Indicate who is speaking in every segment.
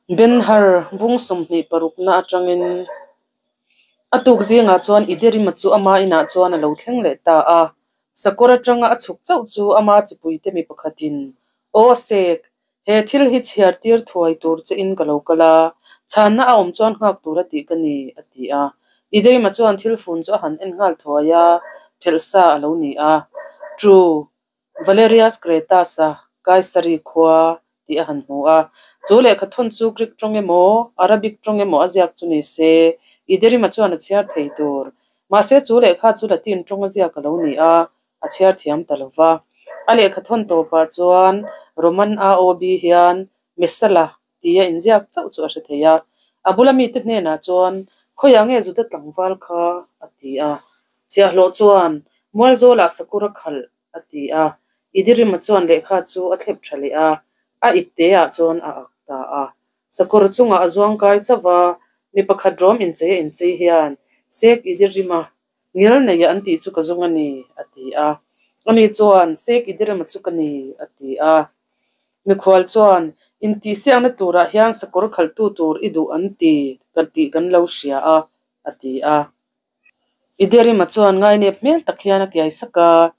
Speaker 1: Ben-Hur bung 26na atangin a tuk zingah chuan Iderima chu ama inah chuan a lo thleng leh ta a. Sakawr atanga a chhuk chauh chu ama chipuite mi pakhatin, Aw Sek, he thil hi chhiar tir thuai tur che in ka lo kal a, chhanna a awm chuan nghak tur a tih ka ni, a ti a. Iderima chuan thil fun chu a han en nghal thuai a, phelh sa a lo ni a. True. Valerius Gratus-a Kaisari khua tih a han hmu a. Chu lehkha thawn chu Greek tawng emaw, Arabic tawng emaw a ziak chu ni se, Iderima chuan a chhiar thei tur. Mahse, chu lehkha chu Latin tawng a ziak a lo ni a, a chhiar thiam ta lo va. A lehkha thawn tawpah chuan Roman AOB hian Messala tia inziak chauh chu a hre thei a. A bula mite hnenah chuan, Khawiah nge Juda tlangval kha? a ti a. Chhiahhlawh chuan, Mualzawlah sakura khalh, a ti a. Idirima chuan lehkha chu a thlep tha leh a, a ipteah chuan a ak ta a. Sakawr chungah a zuang kai chauh va, mi pakhat rawm inchei a inchei hian, Sek Idirima, ngil neia an tih chu ka zawng a ni, a ti a. Ani chuan, Sek Idirima chu ka ni, a ti a. Mikhual chuan, Intihsiakna turah hian sakawr khalhtu tur i duh an ti ka tih kan lo hria a, a ti a. Iderima chuan ngainep hmel tak hian a kiai sak a,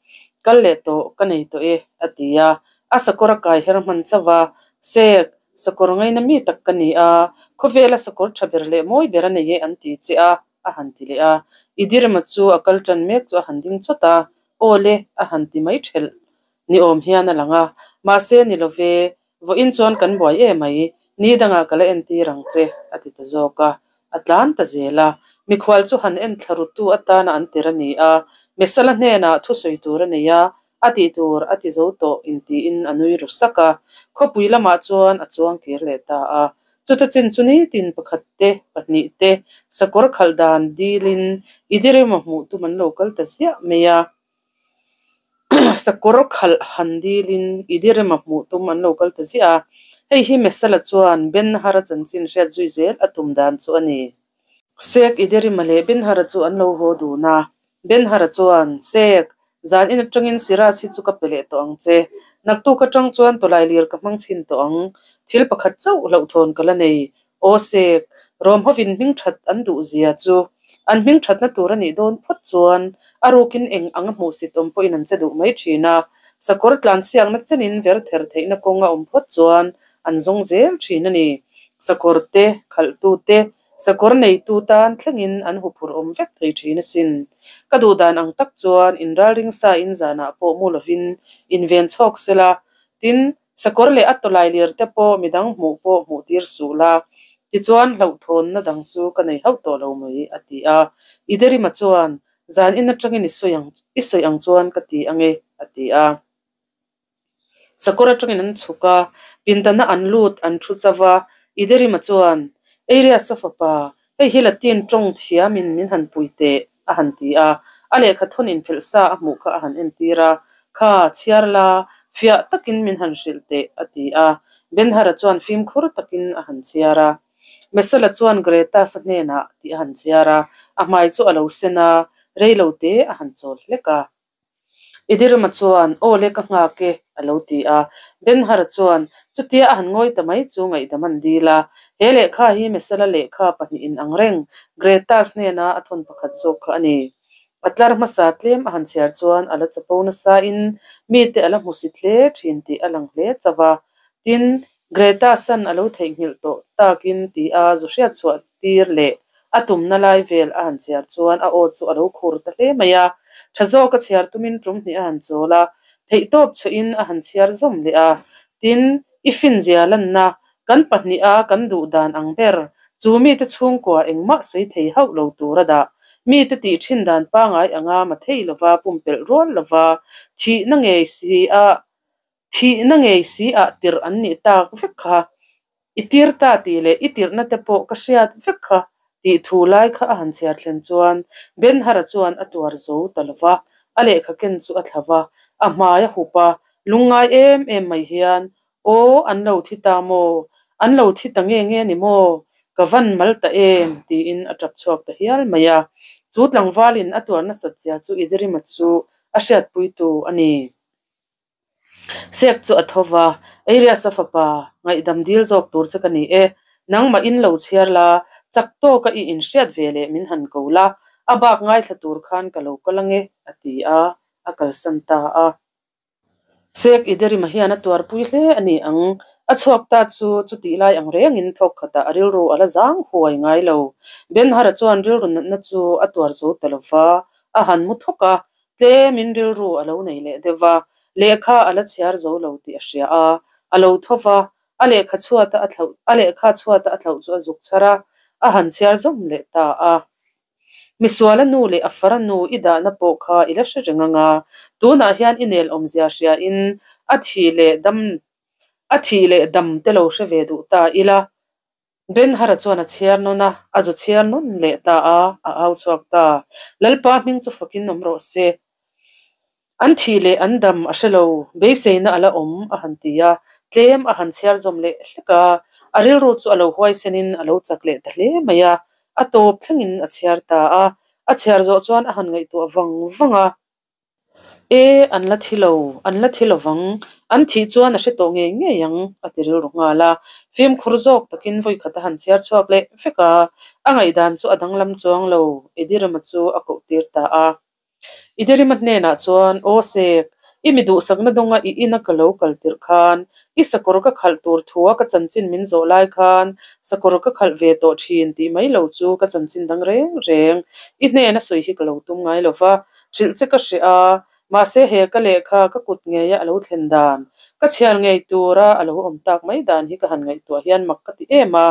Speaker 1: Kal leh tawh, ka nei tawh e, a ti a. A sakawr a kai her hman chauh a, Sek, sakawr ngaina mi tak ka ni a, khawvela sakawr tha ber leh mawi ber a nei e an ti che a, a han ti leh a. Iderima chu a kal tan mek chu a han ding chawt a, Aw le, a han ti mai thelh ni awm hian a lang a, mahse ni lo ve, vawiin chuan kan buai em mai, ni dangah ka la entir ang che, a ti ta zawk a, a tlan ta zel a. Mikhual chu han en thla rutu atana an tir a ni a, Mesala hnenah thusawi tur a nei a, a tih tur a ti zo tawh intiin a nui ru sak a, khawpui lamah chuan a chuang kir leh ta a. Chuta chin chu nitin pakhat te, pahnih te, sakawr khalh dan dilin Idirima hmuh tum an lo kal ta ziah mai a. Sakawr khalh han dilin Idirima hmuh tum an lo kal ta ziah a. Hei hi Mesala chuan Ben-Hara chanchin hriat zui zel a tum dan chu a ni. Sek Idirima leh Ben-Hara chu an lo haw dun a. Ben-Hara chuan, Sek, zan in atangin Siras hi chu ka pe leh tawh ang che. Naktuk atang chuan tawlai lir ka hmang chhin tawh ang. Thil pakhat chauh hlauhthawn ka la nei. Aw Sek, Rom hovin hming that an duh zia chu an hming thatna tur a nih dawn phawt chuan a rukin eng ang a hmuhsit awm pawhin an che duh mai thin a, sakawr tlansiakna chenin ver ther theihna kawng a awm phawt chuan an zawng zel thin a ni. Sakawr te, khalhtu te, sakawr neitu tan thlengin an huphurh awm vek thei thin asin. Ka duh dan ang tak chuan inralring sa in zanah pawh mu lovin inven chhawk sela, tin, Sakawr leh a tawlai lir te pawh midang hmuh pawh hmuh tir suh la, tichuan hlauhthawnna dang chu ka nei hauh tawh lo mai, a ti a. Iderima chuan, Zan in atangin i sawi ang, i sawi ang chuan ka ti ange, a ti a. Sakawr atangin an chhuk a, pindana an lut an thu chauh a. Iderima chuan, Eiriasa fapa, hei hi Latin tawng thiamin min han pui teh, a han ti a, a lehkha thawn inphelh sa a hmuh kha a han entir a, Kha, chhiar la, fiah takin min han hrilh teh, a ti a. Ben-Hara chuan fimkhur takin a han chhiar a. Mesala chuan Gretas-a hnenah tih a han chhiar a, a hmai chu a lo sen a, rei lo te a han chawl hlek a. Idirma chuan, Aw le ka nghak e, a lo ti a. Ben-Hara chuan, Chutia a han ngawi ta mai chu ngaihdam an dil a. He lehkha hi Mesala lehkha pahnihin ang reng, Gretas hnena a thawn pakhat zawk kha a ni. A tlar hmasa tlem a han chhiar chuan a la chapo nasain mite a la hmusit hle thin tih a lang hle chauh a. Tin, Greta-san a lo theihnghilh tawh takin ti a zu hriat chhuah tir leh a tumna lai vel a han chhiar chuan a aw chu a lo khur ta hle mai a. Tha zawk a chhiar tumin tum hnih a han chawl a, theihtawp chhuahin a han chhiar zawm leh a. Tin, i finzia lanna kan pahniha kan duh dan ang ber, chu mite chhungkua engmah sawi thei hauh lo tur a dah. Mite tih thin dan pangai anga ma thei lova pumpelh rual lova thihna ngei si a Thihna ngei si ah tirh an nih tak vek kha. I tir ta tih leh i tirhna te pawh ka hriat vek kha tih thu lai kha a han chhiar thlen chuan Ben-Hara chuan a tuar zo ta lo va, a lehkha ken chu a thla va, a hmai a hup a, lungngai em em mai hian, Aw, an lo thi ta maw? An lo thi ta nge nge ni maw? Ka van mal ta em? tiin a tap chhuak ta hial mai a. Chu tlangvalin a tuar nasat zia chu Idirima chu a hriatpuitu a ni. Sek chu a tho va, Eiriasa fapa, ngaihdam dil zawk tur che ka ni e. Nangmah in lo chhiar la, chak tawka i inhriat ve leh min han ko la, a bak ngaithla tur khan ka lo kal ange, a ti a, a kalsan ta a. Sek Iderima hian a tuarpui hle a ni ang. A chhuak ta chu chutih lai ang rengin thawk khatah a rilru a la zang huai ngai lo. Ben-Hara chuan rilru natna chu a tuar zo ta lo va, a han mu thawk a, tlemin rilru a lo nei leh deuh va, lehkha a la chhiar zo lo tih a hria a, a lo tho va, a lehkha chhuata a thlauh a lehkha chhuata a thlauh chu a zuk chhar a, a han chhiar zawm leh ta a. Misuala nu leh a fara nu i dahna pawh kha i la hre reng ang a, tunah hian i nel awmzia hriain a thih leh dam a thih leh dam te lo hre ve duh ta ila. Ben-Hara chuan a chhiar nawn a, a zu chhiar nawn leh ta a, a au chhuak ta. Lalpa hming chu fakin awm rawh se. An thih leh an dam a hre lo, beiseina a la awm, a han ti a, tlem a han chhiar zawm leh hlek a, a rilru chu a lo huaisenin a lo chak leh ta hle mai a, a tawp thlengin a chhiar ta a, a chhiar zawh chuan a han ngaihtuah vang vang a. E, an la thi lo, an la thi lovang, an thih chuan a hre tawh ngei ngei ang, a ti rilru nghal a, fimkhur zawk takin vawikhat a han chhiar chhuak leh vek a, a ngaihdan chu a danglam chuang lo, Edirama chu a koh tir ta a. I Derima hnenah chuan, Aw Sek, i mi duhsakna dawnga i ina ka lo kal tirh khan, i sakawr ka khalh tur thua ka chanchin min zawh lai khan, sakawr ka khalh ve tawh thin tih mai lo chu ka chanchin dang reng reng i hnena sawi hi ka lo tum ngai lo va, hrilh che ka hreh a, mahse he ka lehkha ka kut ngeia a lo thlen dan, ka chhiar ngei tura a lo awm tak mai dan hi ka han ngaihtuah hian mak ka ti em a,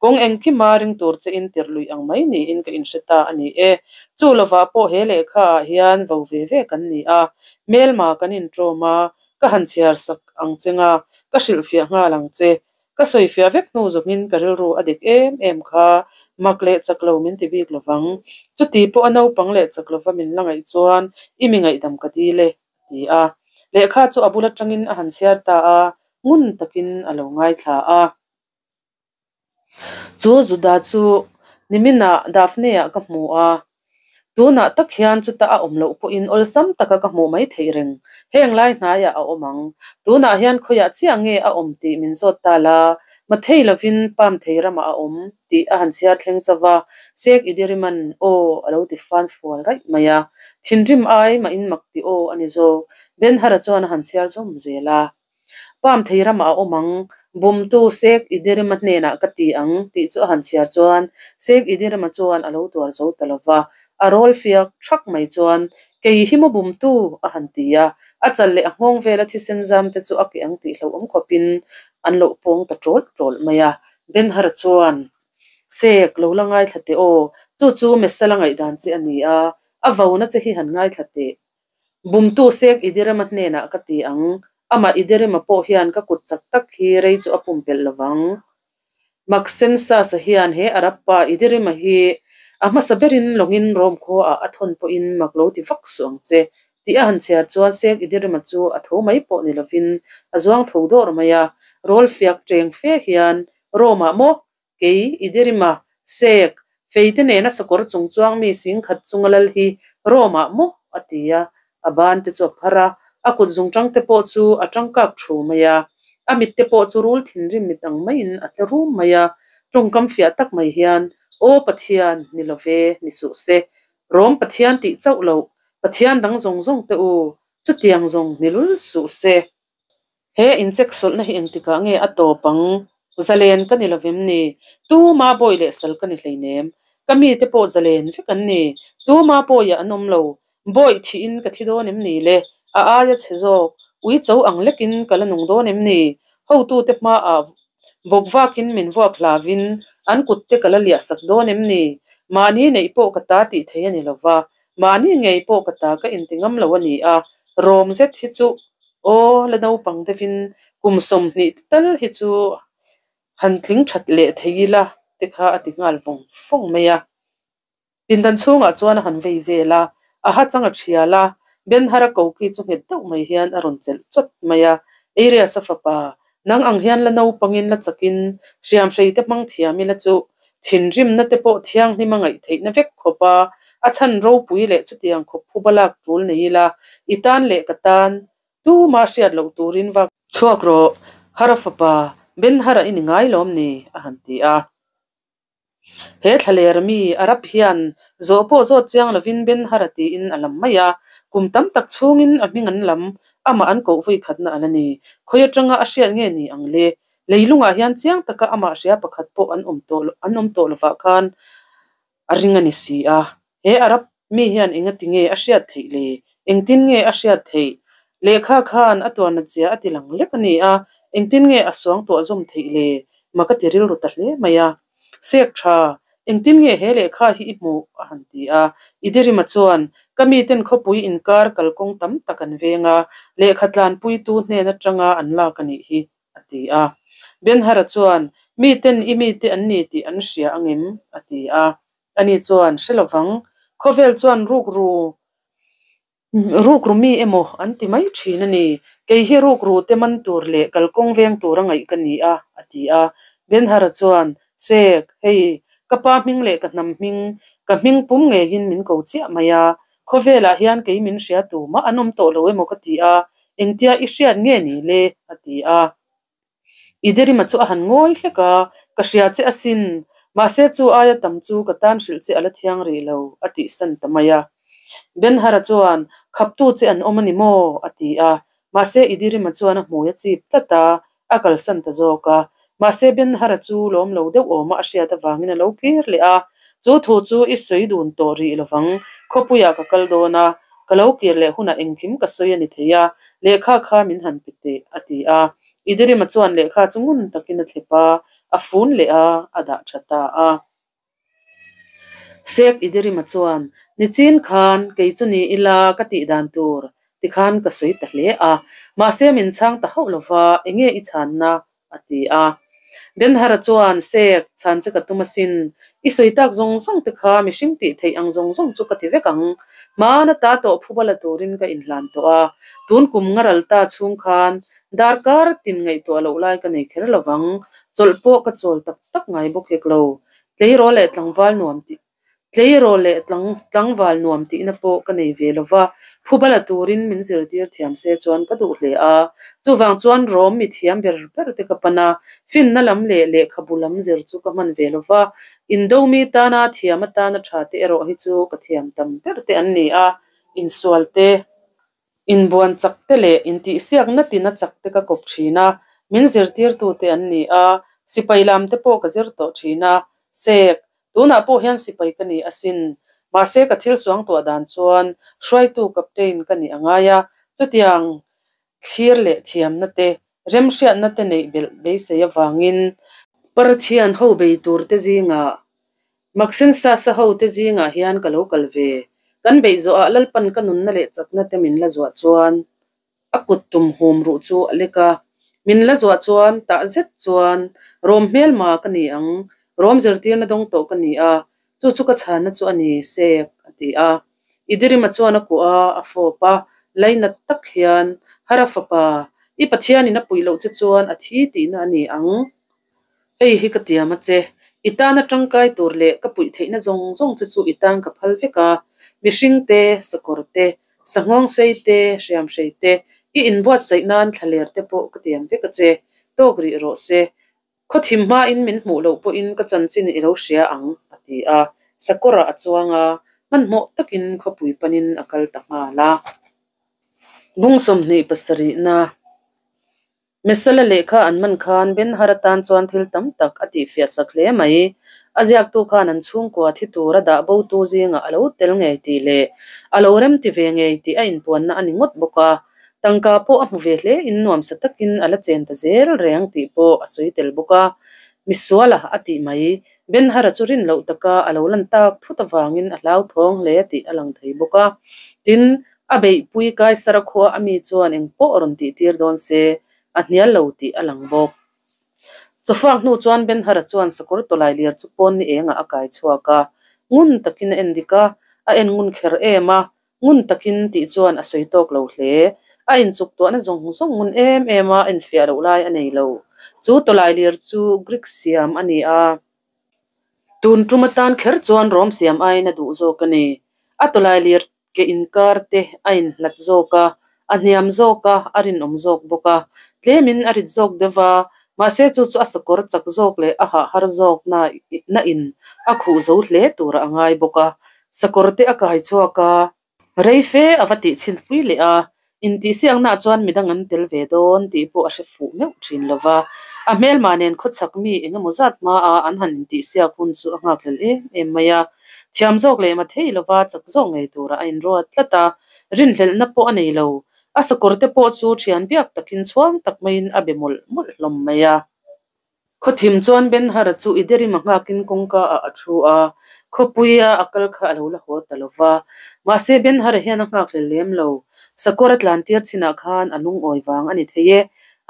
Speaker 1: kawng engkima ring tur che in tirh luih ang mai niin ka inhre ta a ni e. Chu lovah pawh he lehkha ah hian vo ve ve kan ni a, hmelma kan inṭawm a, ka han chhiar sak ang che nga, ka hrilhfiah nghal ang che. Ka sawifiah vek hnu zawngin ka rilru a dik em em kha, mak leh chak lo min ti bik lovang. Chuti pawh a naupang leh chak lova min la ngaih chuan i mi ngaihdam ka dil e, a ti a. Lehkha chu a bul atangin a han chhiar ta a, ngun takin a lo ngaithla a. Chu Juda chu niminah Daphne-ah ka hmu a, tunah tak hian chuta a awm loh pawhin awlsam taka ka hmuh mai theih reng. Heng lai hnaiah a awm ang. Tunah hian khawiah chiah nge a awm tih min zawt ta la, Mathei lovin Palm thei ramah a awm tih a han chhiar thleng chauh a, Sek Idiriman aw a lo ti fan fual raih mai a. Thinrim ai mahin mak ti aw a ni zawk. Ben-Hara chuan a han chhiar zawm zel a. Palm thei ramah a awm ang, bumtu Sek Idirima hnenah ka ti ang tih chu a han chhiar chuan Sek Idirima chuan a lo tuar zo ta lo va, a rawl fiak thak mai chuan, Kei hi maw bumtu? a han ti a, a chal leh a nghawng vela thisen zam te chu a ke ang tih hlauhawm khawpin an lo pawng ta ṭawlh ṭawlh mai a. Ben-Hara chuan, Sek, lo la ngaithla teh aw, chu chu Mesala ngaihdan che a ni a, a vona che hi han ngaithla teh. Bumtu Sek Idirema hnenah ka ti ang, amah Idirema pawh hian ka kut chak tak hi rei chu a pumpelh lo vang. Maksensasa hian he Arab pa Idirema hi a hmasa berin lawngin Rome khuaah a thawn pawhin mak lo ti vak suh ang che tih a han chhiar chuan Sek Idirema chu a tho mai pawh ni lovin a zuang tho dawr mai a, rawl fiak teng fe hian Rome-ah maw kei Idirema Sek Feite nena sakawr chung chuang mi singkhat chunga lal hi Rome-ah maw? a ti a, a ban te chu a phar a, a kut zungṭang te pawh chu a ṭangkak thu mai a, a mit te pawh chu rul thinrim mit ang maiin a tle rum mai a, ṭawngkam fiah tak mai hian, Aw Pathian, ni lo ve, ni suh se. Rome Pathian tih chauh loh, Pathian dang zawng zawng te u, chutiang zawng ni lul suh se. He incheksawlhna hi engtikah nge a tawp ang? Zalen ka ni lovem ni? Tuma bawi leh sal ka ni hleinem. Ka mite pawh zalen vek an ni. Tuma pawiah an awm lo. Bawi thihin ka thi dawn em ni le? A aia chhe zawk. Ui cho ang lekin ka la nung dawn em ni? Hotute hmaah bawk vakin min vuak hlavin an kutte ka la liah sak dawn em ni? Mahni neih pawh ka ta tih thei a ni lova. Mahni ngei pawh ka ta ka inti ngam lo a ni a. Rawm zet hi chu Aw, la naupang deuhin kum 20 te tal hi chu han tling that leh thei ila te kha a ti nghal vawng vawng mai a. Pindan chhungah chuan a han vei vel a, a ha chang a thial a, Ben-Hara koki chu nghet deuh mai hian a rawn chelh chawt mai a. Arias-a fapa, nang ang hian la naupangin la chakin hriamhrei te hmang thiam ila chu thinrimna te pawh thianghlim a ngaih theihna vek khawp a, a chhan ropui leh chutiang khawp phuba lak tul nei ila, i tan leh ka tan tuma hriat loh turin vak chhuak rawh, Hara fapa. Ben-Hara i ni ngai lawm ni? a han ti a. He thlaler mi Arab hian zawh pawh zawt chiang lovin Ben-Hara tiin a lam mai a, kum tam tak chhungin a hming an lam, amah an koh vawi khatna a la ni. Khawi atanga a hriat nge ni ang le? Leilungah hian chiang taka amah hria pakhat pawh an awm tawh an awm tawh lovah khan a ring a ni si a. He Arab mi hian engati nge a hriat theih le? Engtin nge a hriat theih? Lehkha khan a tuarnat zia a ti lang lek a ni a, engtin nge a suang tuah zawm theih le? Mak a ti rilru ta hle mai a. Sek tha, engtin nge he lehkha hi i hmuh? a han ti a. Idirima chuan, Ka miten khawpui inkar kalkawng tam tak an veng a, lehkha tlanpuitu hnen atanga an lak a nih hi, a ti a. Ben-Hara chuan, Miten i mite an ni tih an hria angem? a ti a. Ani chuan, Hre lovang, khawvel chuan rukru rukru mi emaw an ti mai thin a ni. Kei hi rukru te man tur leh kalkawng veng tura ngaih ka ni a, a ti a. Ben-Hara chuan, Sek, hei, ka pa hming leh ka hnam hming, ka hming pum ngeiin min ko chiah mai a. Khawvelah hian kei min hria tumah an awm tawh lo emaw ka ti a, engtia i hriat nge ni le? a ti a. Iderima chu a han ngawi hlek a, Ka hria che asin, mahse chu aia tam chu ka tan hrilh che a la thiang rih lo, a tihsan ta mai a. Ben-Hara chuan, Khaptu che an awm a ni maw? a ti a. Mahse Idirima chuan a hmui a chip tlat a, a kalsan ta zawk a. Mahse Ben-Hara chu lawm lo deuh awma a hriat avangin a lo kir leh a, Chu thu chu i sawi dun tawh rih lovang, khawpuiah ka kal dawn a, ka lo kir leh hunah engkim ka sawi a ni thei a, lehkha kha min han pe teh, a ti a. Idirima chuan lehkha chu ngun takin a thlep a, a fun leh a, a dah tha ta a. Sek Idirima chuan, Nichin khan kei chu ni ila ka tih dan tur tikhan ka sawi ta hle a, mahse min chhang ta hauh lova, enge i chhanna? a ti a. Ben-Hara chuan, Sek, chhan che ka tum asin. I sawi tak zawng zawng te kha mihring tih theih ang zawng zawng chu ka ti vek ang. Hmana ta tawh phuba la turin ka inhlan tawh a, tun kum nga ral ta chhung khan darkar tin ngaihtuah loh lai ka nei kher lovang. Chawlh pawh ka chawl tak tak ngai bawk hek lo. Tleirawl leh tlangval nuam tih Tleirawl leh tlang tlangval nuam tihna pawh ka nei ve lo va, phuba la turin min zirtir thiam se chuan ka duh hle a. Chuvang chuan Rom mi thiam ber ber te ka pan a, finna lam leh lehkhabu lam zir chu ka hman ve lo va. Indo mi tana thiam atana tha te erawh hi chu ka thiam tam ber te an ni a, insual te, inbuan chak te leh intihsiakna tina chak te ka kawp thin a, min zirtirtu te an ni a, sipai lam te pawh ka zir tawh thin a, sek Tunah pawh hian sipai ka ni asin. Mahse ka thil suang tuah dan chuan hruaitu captain ka nih a ngai a, chutiang thlir leh thiamna te, remhriatna te neih belh beisei avangin, Parthian ho bei tur te zingah, Maksensasa ho te zingah hian ka lo kal ve. Kan beih zawhah Lalpan ka nunna leh chakna te min la zuah chuan A kut tum hum ruh chu a lek a, min la zuah chuan tah zet chuan Rom hmelma ka ni ang, Rom zirtirna dawng tawh ka ni a, chu chu ka chhanna chu a ni, Sek, a ti a. Idirima chuan a kuah a, a fawp a, lainat tak hian, Hara fapa, i Pathianin a puih loh che chuan a thi tihna a ni ang. Hei hi ka tiam a che, i tana tangkai tur leh ka puih theihna zawng zawng che chu i tan ka phal vek a, mihring te, sakawr te, Sanghawng sei te, hriam hrei te, i inbuatsaih nan thlaler te pawh ka tiam vek a che, tawk rih rawh se. Khawthim hmain min hmuh loh pawhin ka chanchin i lo hria ang, a ti a. Sakawrah a chuang a, hmanhmawh takin khawpui panin a kal ta nghal a. Bung 27na. Mesala lehkha an man khan Ben-Hur atan chuan thil tam tak a tihfiah sak hle mai. A ziaktu khan an chhungkua thi tura dah botu zingah a lo tel ngei tih leh a lo remti ve ngei tih a inpuanna a ni ngawt bawk a. Tangka pawh a hmu ve hle in nuamsa takin a la chen ta zel reng tih pawh a sawi tel bawk a. Misuala a tih mai. Ben-Hur-a chu rin loh taka a lo lan tak thut avangin a hlauthawng hle tih a lang thei bawk a. Tin, A beihpui Kaisara khua a mi chuan eng pawh rawn tihtir dawn se, a hnial lo tih a lang bawk. Chawfak hnu chuan Ben-Hara chuan sakawr tawlai lir chu pawn ni engah a kai chhuak a, ngun takin a en dik a, a en ngun kher em a, ngun takin tih chuan a sawi tawk lo hle. A inchuk tuahna zawng zawng ngun em em a enfiah loh lai a nei lo. Chu tawlai lir chu Greek siam a ni a. Tun tum atan kher chuan Rom siam aiin a duh zawk a ni. A tawlai lir ke inkar te a inhlat zawk a, a hniam zawk a, a rinawm zawk bawk a. Tlemin a rit zawk deuh va, Mahse chu chu a sakawr chak zawk leh a hah har zawk na na in a khuh zo hle turah a ngai bawk a. Sakawr te a kai chhuak a. Rei fe a va tih chhin pui leh a, intihsiaknaah chuan midang an tel ve dawn tih pawh a hre fuh meuh thin lo va. A hmelmah nen khawchhak mi eng emaw zat hmaa an han intihsiak hun chu a nghakhlel em em mai a. Thiam zawk leh ma thei lova chak zawk ngei turah a inruat tlat a, rinhlelhna pawh a nei lo. A sakawr te pawh chu thian biak takin chhuang tak maiin a be mawlh mawlh hlawm mai a. Khawthim chuan Ben-Hara chu i derima nghakin kawngka ah a thu a, khawpuia a kal kha a lo la haw ta lo va. Mahse Ben-Hara hian a nghakhlel lem lo. Sakawr a tlan tir chinah khan a lungawi vang a ni thei e.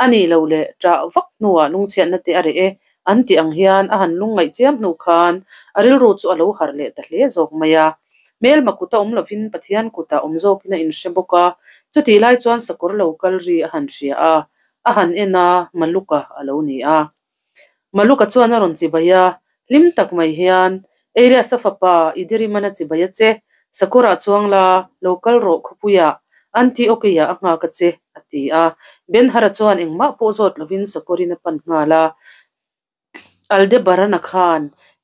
Speaker 1: A nih loh leh ṭah vak hnuah lungchhiatna te a reh e an tih ang hian a han lungngaih chiam hnu khan a rilru chu a lo harh leh ta hle zawk mai a. Hmelma kuta awm lovin Pathian kutah awm zawkin a inhre bawk a, chutih lai chuan sakawr lo kal ri a han hria a, a han en a, Maluka a lo ni a. Maluka chuan a rawn chibai a, hlim tak mai hian, Elias-a fapa, i diriman a chibai a che, sakawrah chuang la, lo kal rawh khawpuiah, Antiokeia a nghak a che, a ti a. Ben-Hara chuan engmah pawh zawt lovin sakawrin a pan nghal a. Aldebaran-a khan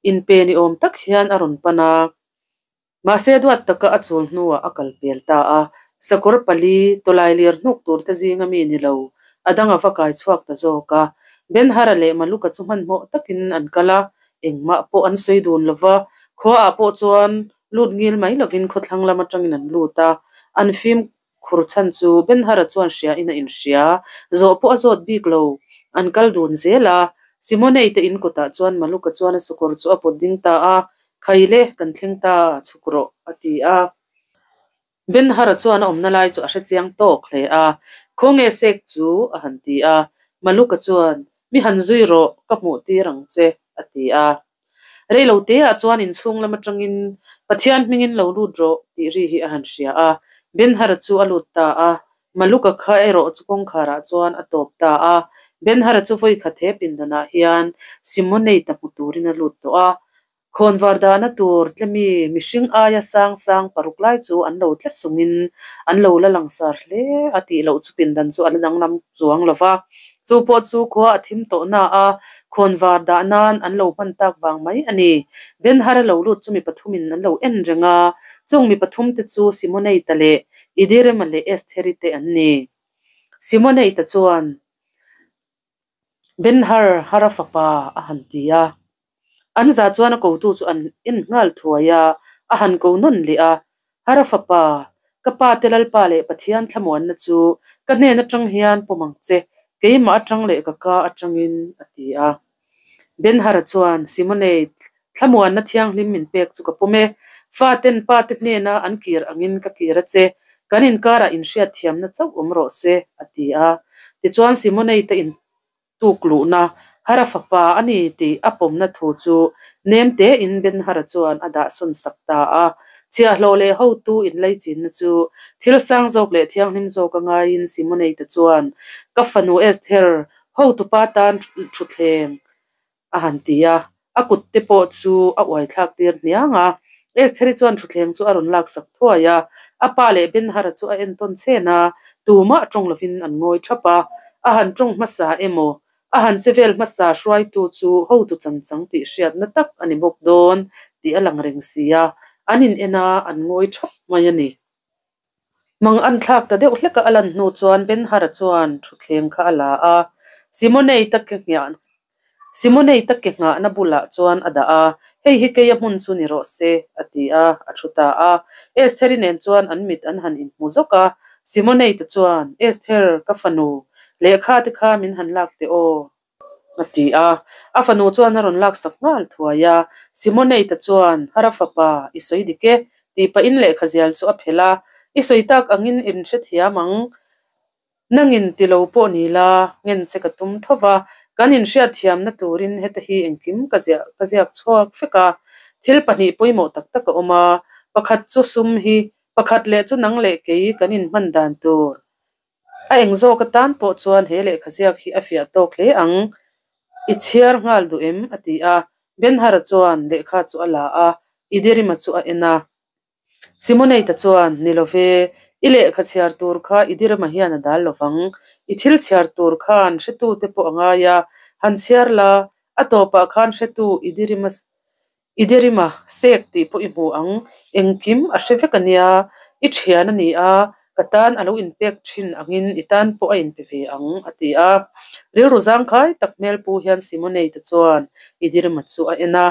Speaker 1: inpe ni awm tak hian a rawn pan a. Mahse duat taka a chul hnuah a kal pel ta a. Sakawr pali, tawlai lir hnuk tur te zinga mi ni lo, a dang a va kai chhuak ta zawk a. Ben-Hara leh Maluka chu hmanhmawh takin an kal a, engmah pawh an sawi dun lo va. Khuaah pawh chuan lut ngil mai lovin khawthlang lam atangin an lut a, an fim Khur chhan chu Ben-Hara chuan hria in a inhria, zawh pawh a zawt bik lo. An kal dun zel a, Simonei te in kawtah chuan Maluka chuan a sakawr chu a pawt ding ta a, Khai le, kan thleng ta, chhuk rawh, a ti a. Ben-Hara chuan a awmna lai chu a hre chiang tawk hle a, Khawnge sek chu? a han ti a. Maluka chuan, Mi han zui rawh, ka hmuh tir ang che, a ti a. Reilo teah chuan inchhung lam atangin Pathian hmingin lo lut rawh tih ri hi a han hria a. Ben-Hara chu a lut ta a, Maluka kha erawh chu kawngkharah chuan a tawp ta a. Ben-Hara chu vawi khat he pindanah hian Simonate-a hmu turin a lut tawh a. Khawnvar dahna tur tlemi mihring aia sang sang paruk lai chu an lo tle sungin an lo la langsar hle a tih loh chu pindan chu a la danglam chuang lo va. Chu pawh chu khua a thim tawh na a, khawnvar dah nan an lo hman tak vang mai a ni. Ben-Hara lo lut chu mi pathumin an lo en reng a, chung mi pathumte chu Simoneita leh Idirema leh Estheri te an ni. Simoneita chuan Ben-Har, Hara fapa, a han ti a. An za chuan a kotu chu an en nghal thuai a, a han ko nawn leh a, Hara fapa, ka pa te Lalpa leh Pathian thlamuanna chu ka hnen atang hian pawm ang che, keimah atang leh ka ka atangin, a ti a. Ben-Hara chuan, Simonei, thlamuanna thianghlim min pek chu ka pawm e. Faten pa te hnena an kir angin ka kir a che, kan inkarah inhriatthiamna chauh awm rawh se, a ti a. Tichuan Simonei te in. Tuk luhna, Hara fapa a ni tih a pawmna thu chu nem tein Ben-Hara chuan a dah sawn sak ta a. Chhiahhlawh leh hotu inlaichinna chu thil sang zawk leh thianghlim zawk a ngaiin Simoneite chuan, Ka fanu Esther, hotupa tan thutthleng a han ti a, a kut te pawh chu a uai thlak tir hniang a. Estheri chuan thutthleng chu a rawn laksak thuai a, a pa leh Ben-Hara chu a entawn chhen a, tumah tawng lovin an ngawi thap a. A han tawng hmasa emaw, a han che vel hmasa hruaitu chu hotu chanchang tih hriatna tak a ni bawk dawn tih a lang reng si a, an in en a, an ngawi thap mai a ni. Mang an thlak ta deuh hlek a, a lan hnu chuan Ben-Hara chuan thutthleng kha a la a, Simonei ta ke nghah Simonei ta ke nghahna bulah chuan a dah a, Hei hi keia hmun chu ni rawh se, a ti a, a thu ta a. Estheri nen chuan an mit an han inhmu zawk a, Simonei ta chuan, Esther, ka fanu, lehkha te kha min han lak teh aw. A ti a. A fanu chuan a rawn laksak nghal thuai a. Simoneita chuan, Hara fapa, i sawi dik e, tih pahin lehkha zial chu a phelh a. I sawi tak angin in hrethiam ang. Nangin ti lo pawh ni la, ngen che ka tum tho va. Kan inhriatthiamna turin heta hi engkim ka ziah ka ziak chhuak vek a. Thil pahnih pawimawh tak tak a awm a. Pakhat chu sum hi, pakhat leh chu nang leh kei kan inhman dan tur. A eng zawk atan pawh chuan he lehkha ziak hi a fiah tawk hle ang. I chhiar nghal duh em? a ti a. Ben-Hara chuan lehkha chu a la a, Idirima chu a en a. Simoneita chuan, Ni lo ve, i lehkha chhiar tur kha Idirima hian a dal lo vang. I thil chhiar tur khan hretute pawh a ngai a, Han chhiar la, a tawpah khan hretu i dirima i dirima sek tih pawh i hmu ang. Engkim a hre vek a nia, i thian a ni a, ka tan a lo inpek thin angin i tan pawh a inpe ve ang, a ti a. Rilru zangkhai tak hmel pu hian Simonate chuan i dirima chu a en a.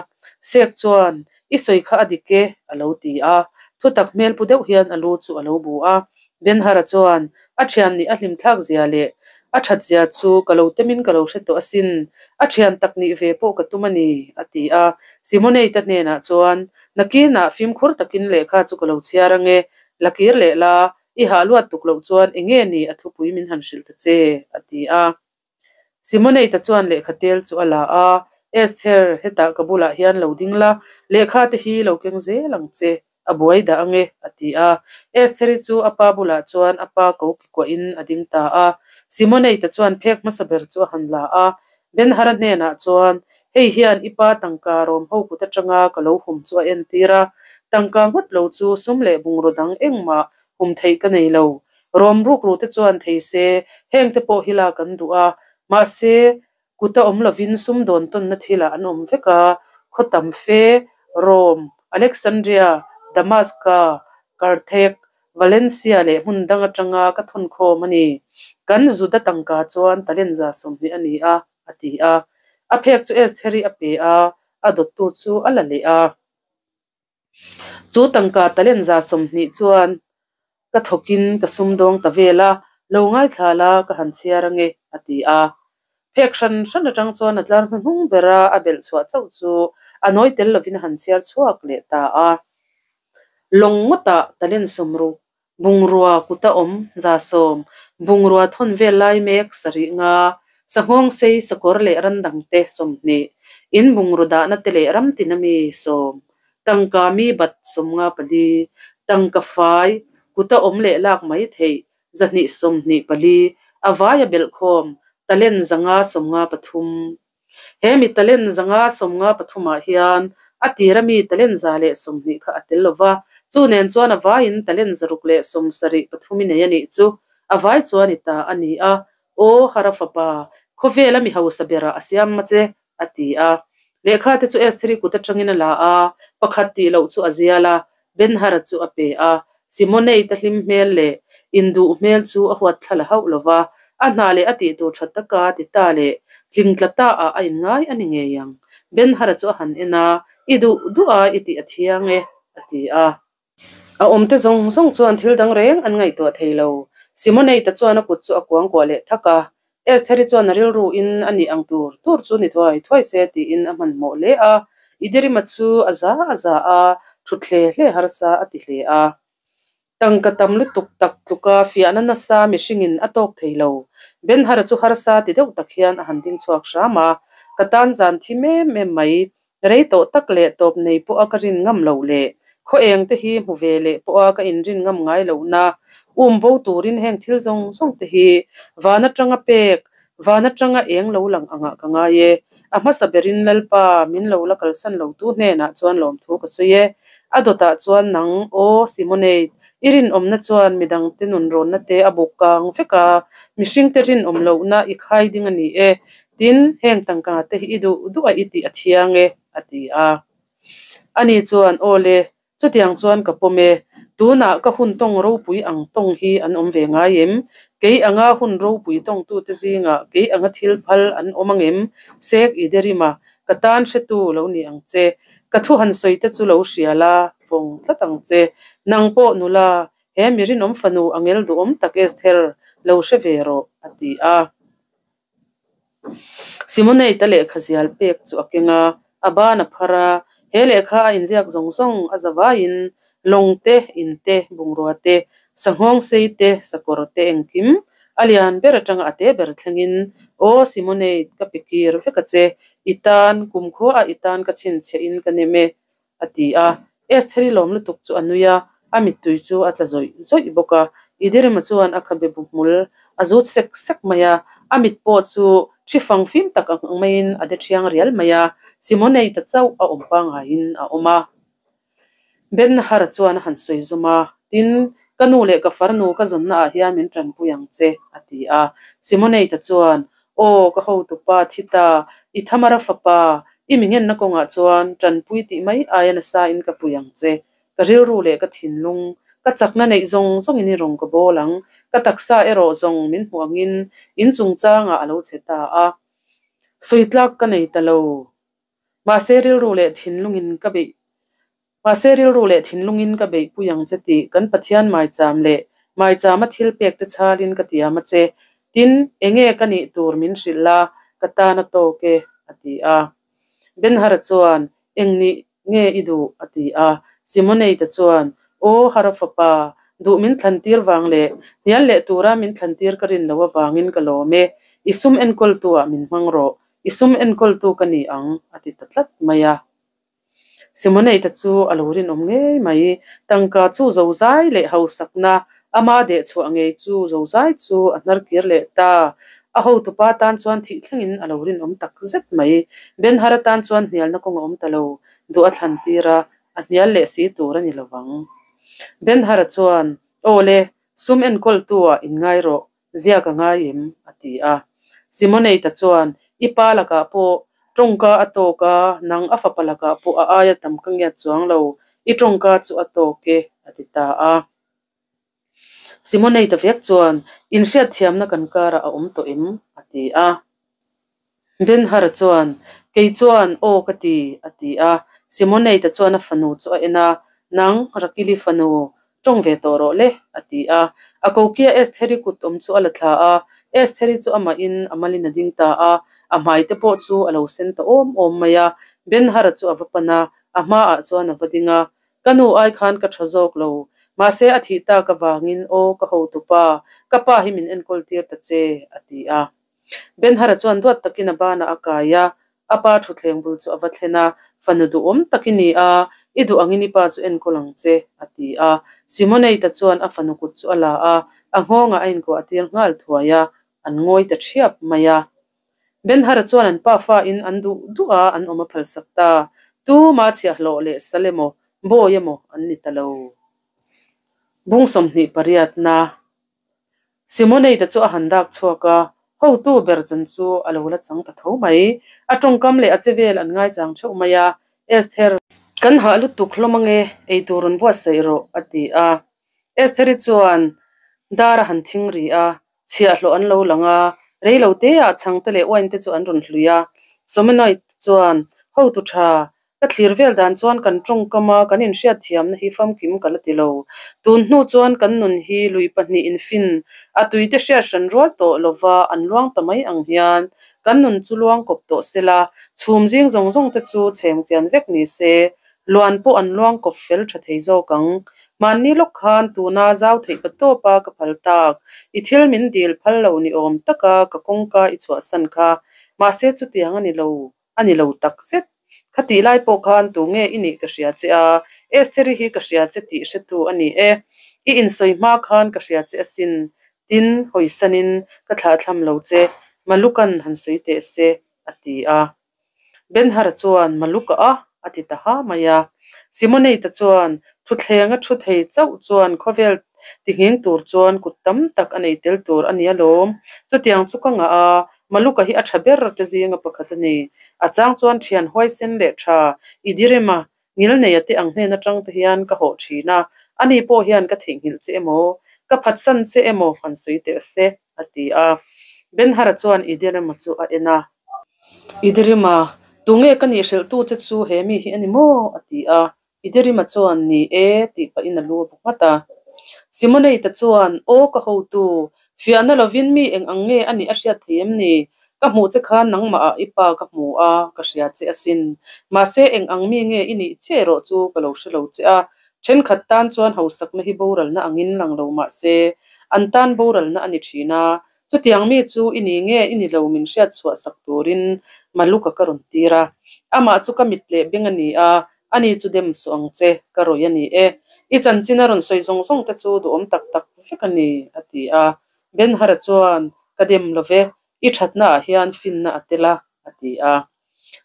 Speaker 1: Sek chuan, I sawi kha a dik e, a lo ti a. Thutak hmel pu deuh hian a lu chu a lo bu a. Ben-Hara chuan, A thian nih a hlimthlak zia leh a that zia chu ka lo temin ka lo hre tawh asin. A thian tak nih ve pawh ka tum a ni, a ti a. Simonate hnenah chuan, Nakinah fimkhur takin lehkha chu ka lo chhiar ange, la kir leh la, i hah luat tuk loh chuan enge ni a thupui min han hrilh ta che, a ti a. Simonate chuan lehkha tel chu a la a, Esther, hetah ka bulah hian lo ding la, lehkha te hi lo keng zel ang che, a buai dah ange, a ti a. Estheri chu a pa bulah chuan a pa ko ki kuahin a ding ta a. Simonate chuan phek hmasa ber chu a han la a, Ben-Hara hnenah chuan, Hei hian i pa tangka rawm ho kut atanga ka lo hum chu a entir a, tangka ngawt lo chu sum leh bungraw dang engmah hum theih ka nei lo. Rawm rukru te chuan thei se, heng te pawh hi lak an duh a, mahse, kuta awm lovin sum dawn tawnna thilah an awm vek a, khaw tam fe, Rome, Alexandria, Damaska, Carthage, Valencia leh hmun dang atanga ka thawn khawm a ni. Kan Juda tangka chuan talent 20 a ni a, a ti a. A phek chu Estheri a pe a, a dawttu chu a la leh a. Chu tangka talent 20 chuan ka thawkin ka sumdawng ta vel a, lo ngaithla la ka han chhiar ange, a ti a. Phek hran hran atang chuan a tlar hnuhnung bera a belh chhuah chauh chu a nawi tel lovin a han chhiar chhuak leh ta a. Lawng ngawtah talent 60, bungrua kuta awm 100, bungrua thawn vel lai mek 70, sanghawng sei sakawr leh ran dangte 20, in bungraw dahna te leh ram tina mi 10, tangka mi bat 54, tangka fai kuta awm leh lak mai theih 224, a vaia belhkhawm talent 553. He mi talent 553 ah hian a tira mi talent 120 kha a tel lo va, chu nen chuan a vaiin talent 673 i nei a nih chu. A vai chuan i ta a ni a, Aw Hara fapa, khawvela mi hausa berah a siam ma che, a ti a. Lehkha te chu Estheri kut atangin a la a, pakhat tih loh chu a zial a, Ben-Hara chu a pe a. Simonate hlim hmel leh induh hmel chu a huat thla la hauh lo va, a hna leh a tih tur tha taka ti ta leh tling tla ta ah a inngai a ni ngei ang. Ben-Hara chu a han en a, I duh duh a i tih a thiang e, a ti a. A awmte zawng zawng chuan thil dang reng an ngaihtuah thei lo. Simonate chuan a kut chu a kuangkuah leh thak a. Estheri chuan a rilru in a nih ang tur tur chu ni thuai thuai se tiin a hmanhmawh hle a. Idirima chu a za a za a, thut hle hle harsa a ti hle a. Tangka tam lutuk tak tluka fiahna nasa mihringin a tawk thei lo. Ben-Hara chu harsa ti deuh tak hian a han ding chhuak hram a, Ka tan zan thi mem mem mai. Rei tawh tak leh tawp nei pawha ka rin ngam loh leh khaw eng te hi hmu ve leh pawha ka inrin ngam ngai lohna um bo turin heng thil zawng zawng te hi van atanga pek, van atanga eng lo lang angah ka ngai e. A hmasa berin Lalpa min lo la kalsan lo tu hnenah chuan lawmthu ka sawi e. A dawtah chuan nang, aw Simonate, i rinawmna chuan midangte nunrawnna te a buk kang vek a, mihringte rinawm lohna i khai ding a ni e. Tin, heng tangka te hi i duh duh a i tih a thiang e, a ti a. Ani chuan, Aw le, chutiang chuan ka pawm e. Tunah ka hun tawng ropui ang tawng hi an awm ve ngai em? Kei anga hun ropui tawngtute zingah kei anga thil phal an awm angem? Sek i derima, ka tan hretu lo ni ang che. Ka thu han sawi te chu lo hria la, vawng tlat ang che. Nang pawh nula, he mi rinawm fanu angel duhawm tak Esther, lo hre ve rawh, a ti a. Simonate lehkha zial pek chu a keng a, a ban a phar a, he lehkha a inziak zawng zawng a za vaiin lawng te, in te, bungrua te, sanghawng sei te, sakawr te engkim a lian ber atanga a te ber thlengin, Aw Simonate, ka pe kir vek a che, i tan, kumkhua a i tan ka chhinchhiah in ka nem e, a ti a. Estheri lawm lutuk chu a nui a, a mittui chu a tla zawih zawih bawk a. Idirima chuan a khabe bu hmul a zut sek sek mai a, a mit pawh chu thi fang fim tak ang maiin a de thiang rial mai a, Simoneita chauh a awm pangaiin a awm a. Ben-Hur chuan a han sawi zum a, Tin, ka nu leh ka farnu ka zawnnaah hian min tanpui ang che, a ti a. Simoneita chuan, Aw, ka hotupa thi ta, i Thamara fapa, i mi ngenna kawngah chuan tanpui tih mai aia nasa in ka pui ang che. Ka rilru leh ka thinlung, ka chakna neih zawng zawngin i rawn ka bawl ang. Ka taksa erawh zawng min hmuh angin in chungchangah a lo che ta a. Sawi tlak ka nei ta lo. Mahse rilru leh thinlungin ka beih Mahse rilru leh thinlungin ka beihpui ang che tih kan Pathian maicham leh maichama thil pek te chhalin ka tiam a che. Tin, enge ka nih tur min hrilh la, ka tan a tawk e, a ti a. Ben-Hara chuan, Eng nih nge i duh? a ti a. Simoneita chuan, Aw, Hara fapa, duh min thlantir vang leh hnial leh tura min thlantir ka rin loh avangin ka lawm e. I sum enkawltu-ah min hmang rawh. I sum enkawltu ka ni ang, a ti ta tlat mai a. Simoneita chu a lo rinawm ngei mai. Tangka chu zozai leh hausakna, ama dehchhuah ngei chu zozai chu a hnar kir leh ta. A hotupa tan chuan thih thlengin a lo rinawm tak zet mai. Ben-Hara tan chuan hnialna kawng a awm ta lo, duh a thlan tir a, a hnial leh si tur a ni lo vang. Ben-Hara chuan, Aw le, sum enkawltu-ah inngai rawh, Ziak a ngai em? a ti a. Simoneita chuan, I pa lakah pawh tawngka a tawk a, nang a fapa lakah pawh a aia tam ka ngiat chuang lo, i tawngka chu a tawk e, a ti ta a. Simoneita vek chuan, Inhriatthiamna kan karah a awm tawh em? a ti a. Ben-Hara chuan, Kei chuan, Aw ka ti, a ti a. Simoneita chuan a fanu chu a en a, Nang, Rakili fanu, tawng ve tawh rawh le, a ti a. A kokia Estheri kut awm chu a la thla a, Estheri chu amahin a malin a ding ta a, a hmai te pawh chu a lo sen ta awm awm mai a. Ben-Hara chu a va pan a, a hmaah chuan a va ding a, Ka nu ai khan ka tha zawk lo, mahse a thih tak avangin, Aw ka hotupa, ka pa hi min enkawl tir ta che, a ti a. Ben-Hara chuan duat takin a banah a kai a, a pa thutthleng bul chu a va thlen a, Fanu duhawm tak i ni a, i duh angin i pa chu enkawl ang che, a ti a. Simoneita chuan a fanu kut chu a la a, a nghawngah a inkuah tir nghal thuai a, an ngawi ta thiap mai a. Ben-Hara chuan an pa fain an duh duh a, an awm a phalsak ta. Tuma chhiahhlawh leh sal emaw, bawi emaw an ni ta lo. Bung 28 na. Simoneita chu a han dak chhuak a, hotu ber chan chu a lo la chang ta tho mai. A tawngkam leh a che vel an ngaichang theuh mai a, Esther, kan hah lutuk hlawm ange, eitur rawn buatsaih rawh, a ti a. Estheri chuan dar a han thing ri a, chhiahhlawh an lo lang a, reilo teah chhangte leh uainte chu an rawn hlui a. Simoneita chuan, Hotu tha, Ka thlir vel dan chuan kan tawngkam a, kan inhriatthiamna hi famkim ka la ti lo. Tun hnu chuan kan nun hi lui pahnih infin a tuite hriat hran rual tawh lova an luang ta mai ang hian kan nun chu luang kawp tawh se la, chhum zing zawng zawng te chu chhem kian vek ni se, luan pawh an luang kawp fel tha thei zawk ang. Hmanni lawk khan tuna zau theih pa tawp a ka phal tak, i thil min dil phal lo ni awm taka ka kawngka i chhuahsan kha, mahse chutiang a ni lo. A ni lo tak zet. Khatih lai pawh khan tu nge i nih ka hria che a, Estheri hi ka hria che tih hretu a ni e. I insawi hma khan ka hria che asin, tin hawisanin ka thlahthlam lo che, Maluka'n han sawi teh se, a ti a. Ben-Hara chuan, Maluka a? a ti ta ha mai a. Simoneita chuan, Thuthleng a thu thei chauh chuan khawvel tinghing tur chuan kut tam tak a nei tel tur a ni alawm. Chutiang chu ka ngah a, Maluka hi a tha ber te zinga pakhat a ni. A chang chuan thian huaisen leh tha i direm a, ngilneia te ang hnen atang te hian ka hawh thin a, ani pawh hian ka theihnghilh che emaw, ka phatsan che emaw han sawi teh se, a ti a. Ben-Hara chuan Idirema chu a en a. Idirema, tunge ka nih hrilhtu che chu he mi hi a ni maw? a ti a. Idirima chuan, Ni e, tih pahin a lu a bu nghat a. Simoneita chuan, Aw ka hotu, fiahna lovin mi eng ang nge a nih a hriat thei em ni? Ka hmuh che khan nangmahah i pa ka hmu a, ka hria che asin. Mahse eng ang mi nge i nih chiah erawh chu ka lo hre lo che a. Thenkhat tan chuan hausakna hi boralna angin lang lo mah se, an tan boralna a ni thin a. Chutiang mi chu i ni nge i ni lo min hriat chhuah sak turin Maluka ka rawn tir a. Amah chu ka mit leh beng a ni a, ani chu dem suh ang che, ka rawih a ni e. I chanchin a rawn sawi zawng zawng te chu duhawm tak tak vek a ni, a ti a. Ben-Hara chuan, Ka dem lo ve, i thatna ah hian finna a tel a, a ti a.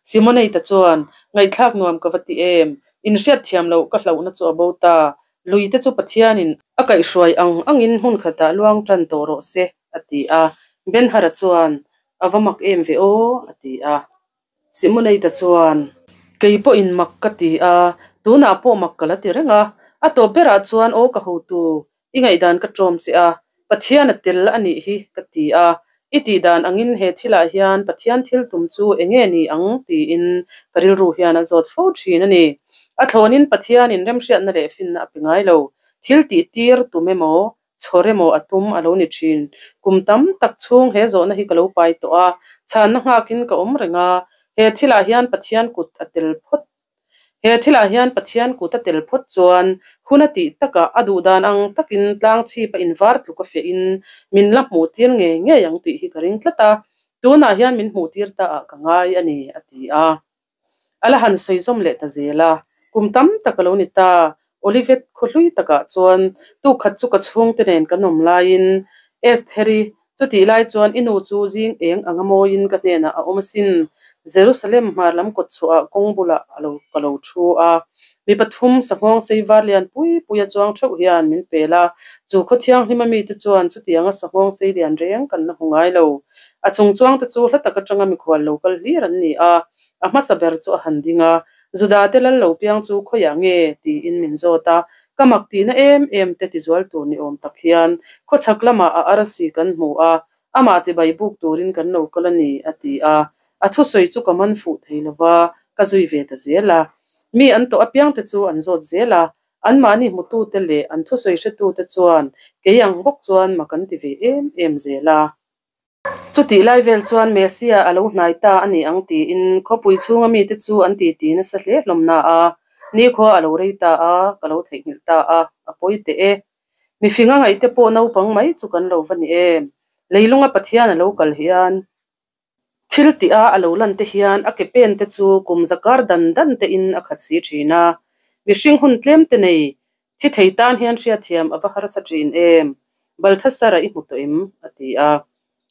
Speaker 1: Simoneita chuan, Ngaihthlak nuam ka va ti em? Inhriat thiam loh ka hlauhna chu a bo ta. Luite chu Pathianin a kaihhruai ang angin hmun khatah luang tan tawh rawh se, a ti a. Ben-Hara chuan, A va mak em ve aw, a ti a. Simoneita chuan, Kei pawhin mak ka ti a, tunah pawh mak ka la ti reng a. A tawp berah chuan aw ka hotu, i ngaihdan ka ṭawm che a, Pathian a tel a nih hi ka ti a. I tihdan angin he thilah hian Pathian thil tum chu eng nge ni ang tiin ka rilru hian a zawt fo ṭhin a ni. A thlawnin Pathianin remhriatna leh finna a pe ngai lo. Thil tih tir tum emaw, chhawr emaw a tum a lo ni ṭhin. Kum tam tak chhung he zawhna hi ka lo pai tawh a, chhanna nghakin ka awm reng a, he thilah hian Pathian kut a tel phawt. He thilah hian Pathian kut a tel phawt chuan hun a tih takah a duh dan ang takin tlang chhip a invar tluk a fiahin min la hmuh tir ngei ngei ang tih hi ka ring tlat a, tunah hian min hmuh tir ta ah ka ngai a ni, a ti a. A la han sawi zawm leh ta zel a, kum tam tak a lo ni ta. Olivet khaw hlui takah chuan tuk khat chu ka chhungte nen kan awm laiin Estheri, chutih lai chuan i nu chu zing eng anga mawiin ka hnenah a awm asin. Jerusalem hmar lam kawt chhuahah kawng bulah a lo ka lo thu a. Mi pathum sanghawng sei var lian pui pui a chuang theuh hian min pel a, chu khaw thianghlima mite chuan chutianga sanghawng sei lian reng kan la hmu ngai lo. A chung chuangte chu hla tak atanga mikhual lo kal hlir an ni a, a hmasa ber chu a han ding a, Judate lal lo piang chu khawiah nge? tiin min zawt a, ka mak tihna em em te tizual tur ni awm tak hian khawchhak lamah a arsi kan hmu a, amah chibai buk turin kan lo kal a ni, a ti a, a thusawi chu ka man fuh thei lova, ka zui ve ta zel a. Mi an tawh apiangte chu an zawt zel a, anmahni hmutute leh an thusawi hretute chuan kei ang bawk chuan mak an ti ve em em zel a. Chutih lai vel chuan Messia a lo hnai ta a ni ang tiin khawpui chhunga mite chu an titi nasa hle hlawm na a, nikhua a lo rei ta a, ka lo theihnghilh ta a, a pawi teh e. Mifing a ngaihte pawh naupang mai chu kan lo va ni em? Leilunga Pathian a lo kal hian thil tih a a lo lan te hian a ke pen te chu kum zakar dan dan te in a khat si thin a, mihring hun tlem te nei Thi thei tan hian hriatthiam a va harsa thin em? Balthasar-a i hmu tawh em? a ti a.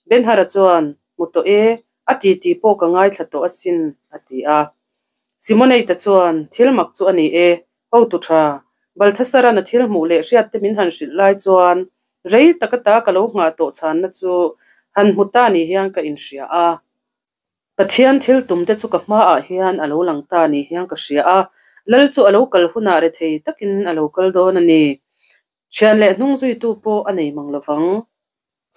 Speaker 1: Ben-Hara chuan, Hmu tawh e, a ti tih pawh ka ngaithla tawh asin, a ti a. Simoneita chuan, Thil mak chu a ni e, hotu tha. Balthasar-a'n a thil hmuh leh hriatte min han hrilh lai chuan rei tak ata ka lo nghah tawh chhanna chu han hmu ta ni hian ka inhria a. Pathian thil tumte chu ka hmaah hian a lo lang ta ni hian ka hria a, Lal chu a lo kal hunah rethei takin a lo kal dawn a ni. Thian leh hnung zuitu pawh a nei mang lovang.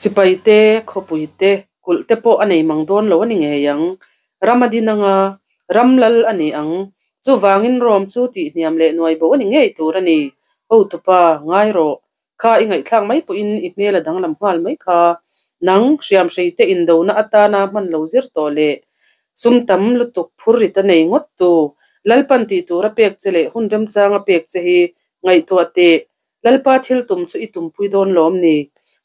Speaker 1: Sipai te, khawpui te, kulh te pawh a nei mang dawn lo a ni ngei ang. Ram a din anga, ram lal a ni ang. Chuvangin Rome chu tihhniam leh nuai bo a ni ngei tur a ni. Hotupa, ngai rawh. Kha i ngaihthlak mai pawhin i hmel a danglam nghal mai kha. Nang, hriamhrei te indona atana hman lo zir tawh leh sum tam lutuk phur rit a nei ngawt tu. Lalpan tih tur a pek che leh hun remchang a pek che hi ngaihtuah teh. Lalpa thil tum chu i tumpui dawn lawm ni?